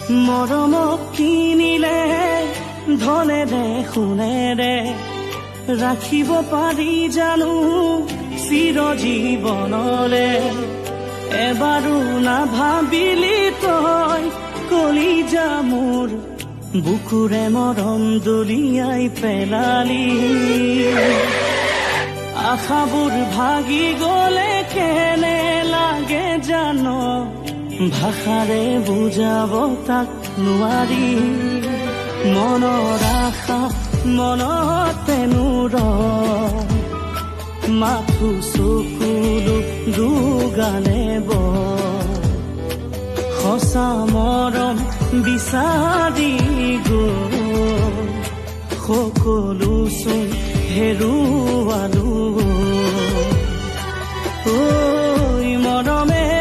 মৰমক কিনিলে ধনেৰে সোণেৰে ৰাখিব পাৰি জানো চিৰ জীৱনলে? এবাৰো নাভাবিলি তই, কলিজা মোৰ বুকুৰে মৰম দলিয়াই পেলালি। আশাবোৰ ভাগি গলে কেনে লাগে জান? ভাষাৰে বুজাব তাক নোৱাৰি। মনৰ আশা মনতে ৰয়, মাথো চকুলো দুগালে বয়। সঁচা মৰম বিচাৰি গৈ সকলো চোন হেৰুৱালো। ঐ মৰমে